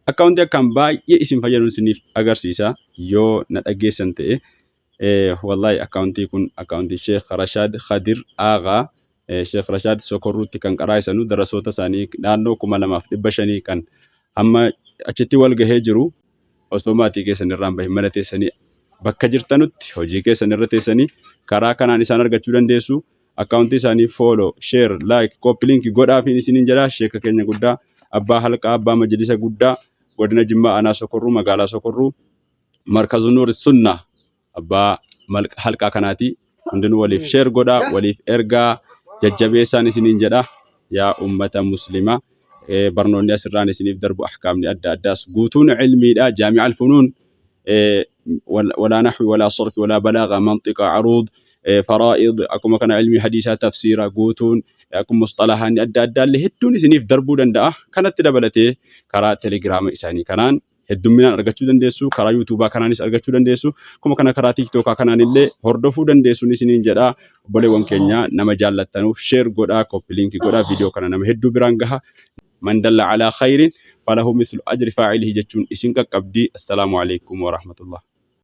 Akkaawuntii akkaan baay'ee isin fayyadu isiniif agarsiisa yoo na dhageessan ta'e. Wallaahi akkaawuntii kun akkaawuntii Sheekh Rashaad Khadir Aagaa Sheekh Rashaad Sokorruutti kan qaraa'isanu darasoota isaanii naannoo 2500 kan hamma achitti wal gahee jiru osoo maatii keessan irraan bahin mana teessanii bakka jirtanutti hojii keessan irra teessanii karaa kanaan isaan argachuu dandeessu. Akkaawuntii isaanii follow, share, like, copy link godhaafiin isiniin jedha. Sheeka keenya guddaa abbaa halqaa abbaa majlisa guddaa godina Jimmaa aanaa Sokorruu magaalaa Sokorruu markazu Nuur Sunna abbaa halqaa kanaati. Hundinuu waliif share godhaa, waliif ergaa jajjabeessaan isiniin jedha. Yaa ummata muslimaa barnoonni asirraan isiniif darbu ahkaamni adda addaas guutuun ilmiidha. Jaami'a al-funuun walaa nahwi walaa sarfi walaa balaaga manxiqa aruud faraa'id akkuma kana ilmii hadiisaa tafsiira guutuun akkuma musxalahaanni adda addaallee hedduun isiniif darbuu danda'a. Kanatti dabalatee karaa telegiraama isaanii kanaan heddumminaan argachuu dandeessu. Karaa yuutuubaa kanaanis argachuu dandeessu. Akkuma kana karaa tiiktookaa kanaan illee hordofuu dandeessuun isiniin jedha. Obboleewwan keenya nama jaallattanuuf sheer godhaa, koppii liinkii godhaa, viidiyoo kana nama hedduu biraan gaha. Man dalla alaa khayrin falahu mislu ajri faa'ilihi jechuun isin qaqqabdi. Assalaamu alaikum wa rahmatullah.